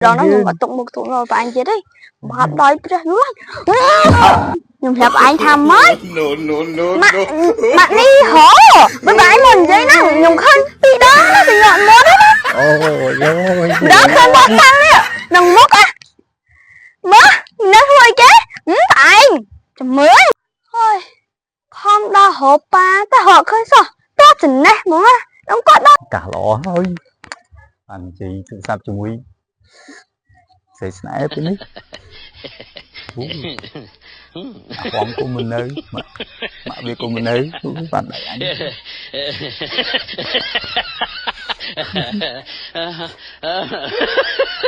ដល់ហ្នឹងខ្ញុំអត់ទុកមុខទុកមកបងឯងទៀតទេបាបដោយព្រះនោះខ្ញុំប្រាប់ឯងថាម៉េច No, no, no, ម៉ាក់ no. ម៉ាក់នេះហ៎បើបងឯងមកនិយាយហ្នឹងខ្ញុំឃើញពីរដងណាទៅញាក់មាត់ណា អូយអូយ ដល់ឃើញមកតាំងនេះនឹងមុខអាមើលនៅធ្វើអីគេហឹមបងឯងចាំមើលហើយខំដល់រកប៉ាតែរកឃើញសោះតោះចំណេះហ្មងណាខ្ញុំគាត់ដល់ កាសល្អហើយបាននិយាយទូរស័ព្ទជាមួយស្រីស្នេហ៍ពេលនេះអូអាហមគុំមិននៅម៉ាក់ម៉ាក់វាគុំមិននៅអូបានដៃអញ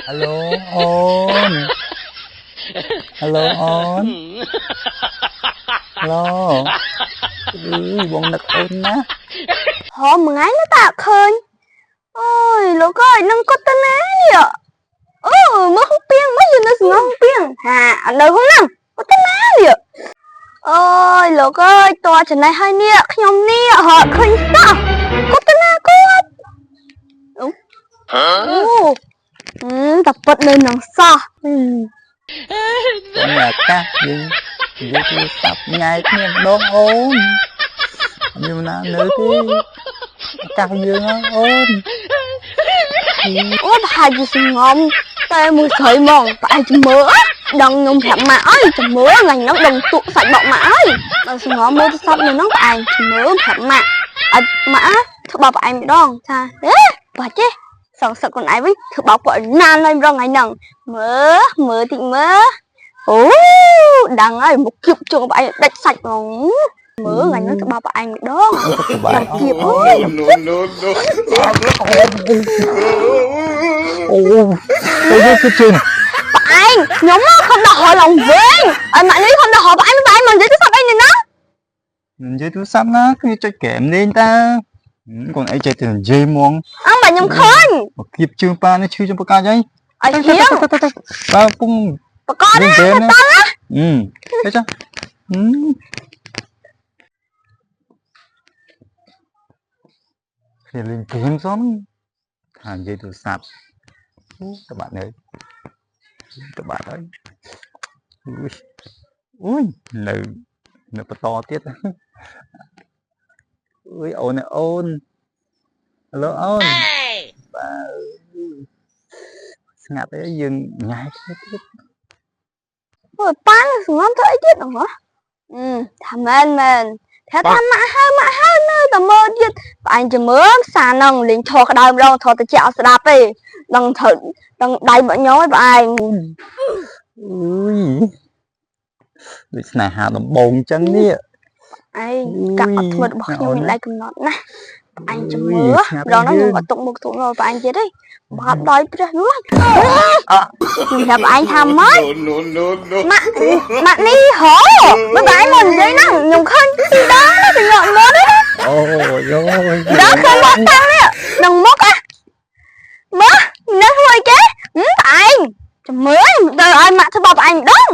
ហៅឡូអូនហៅឡូអូនឡូអឺបងនឹកអូនណាស់ ហមមួយថ្ងៃនៅតែអត់ឃើញអូយលោកអើយនឹងគាត់ទៅណានេះអូមើលហុងពីងមើលយនៅស្ងំពីងហាអត់នៅហ្នឹងគាត់ទៅណានេះអូយលោកអើយតើចំណេះហើយនេះខ្ញុំនេះរកឃើញសោះគាត់ទៅណាគាត់អូ Huh? អូតែពិតនៅនឹងសោះ អូនអាកាសយើងនិយាយទូរស័ព្ទញ៉ែគ្នាម្ដងអូនអត់មានណានៅទេអាកាសយើងហ៎អូន អូប្រហែលជាស្ងំតែមួយស្រីហ្មងប្រហែលជាមើលដឹងខ្ញុំប្រាប់ម៉ាក់អើយចាំមើលថ្ងៃហ្នឹងដឹងទក់សាច់បកម៉ាក់អើយដល់ស្ងំមើលទូរស័ព្ទនៅហ្នឹងប្រហែលជាមើលប្រាប់ម៉ាក់ឲ្យម៉ាក់ធ្វើបោកប្រហែលម្ដងថាអេបាច់ទេសងសឹកខ្លួនឯងវិញធ្វើបោកពួកណានហើយម្ដងថ្ងៃហ្នឹងមើលមើលតិចមើលអូដឹងហើយមកគៀបជើងប្រហែលដាច់សាច់ហ្មងមើលថ្ងៃហ្នឹងធ្វើបោកប្រហែលម្ដង អូសុខសប្បាយ ចាំគៀបអើយ No, no, no. អូអូយគឺជឿន បងឯងខ្ញុំមកខំដល់រឡើងវិញឲ្យម៉ាក់នេះខំដល់របងឯងបងឯងមកនិយាយទូរស័ព្ទអីនេះណា និយាយទូរស័ព្ទណាគ្នាចុចហ្គេមលេងតាកូនឯងចេះតែនិយាយហ្មង អើមកខ្ញុំឃើញ មកគៀបជើងប៉ានេះឈឺចំបកាចអី ឲ្យហៀង បើពុង បក លេ ណា ងហ្គេមណាអឺទៅចាអឺគ្នាលេងហ្គេមសោះថានិយាយទូរស័ព្ទអូតបាក់នៅតបាក់ហើយអូយអូយនៅនៅបន្តទៀតអើយអូនអូនហៅឡូអូនបាទស្ងាត់អីយើងញ៉ែគ្នាទៀត អូយប៉ាស្ងំធ្វើអីទៀតហ្នឹងហ៎អឺថាមែនមែនថាថាម៉ាក់ហើម៉ាក់ហើនៅតែមើលទៀតបងឯងចាំមើលសាហ្នឹងលេងឈរក្តៅម្ដងថតតិចអត់ស្ដាប់ទេដឹងត្រូវដឹងដៃមកញោយបងឯង អើយដូចស្នេហាដំបងអញ្ចឹងនេះ ឯងកាក់អត់ធ្វើរបស់ខ្ញុំមានដៃកំណត់ណាបងឯងចាំមើលម្ដងហ្នឹងខ្ញុំអត់ទុកមុខទុកមកបងឯងទៀតទេបាបដោយព្រះនោះខ្ញុំប្រាប់ឯងថាម៉េច No, no, no, no. ម៉ាក់ម៉ាក់នេះហ៎បើបងឯងមកនិយាយហ្នឹងខ្ញុំឃើញពីរដងណាទៅញាក់មាត់ណា អូយអូយ ដល់ឃើញមកតាំងនេះនឹងមុខអាមើលនៅធ្វើអីគេហឹមបងឯងចាំមើលទៅឲ្យម៉ាក់ធ្វើបោកបងឯងម្ដង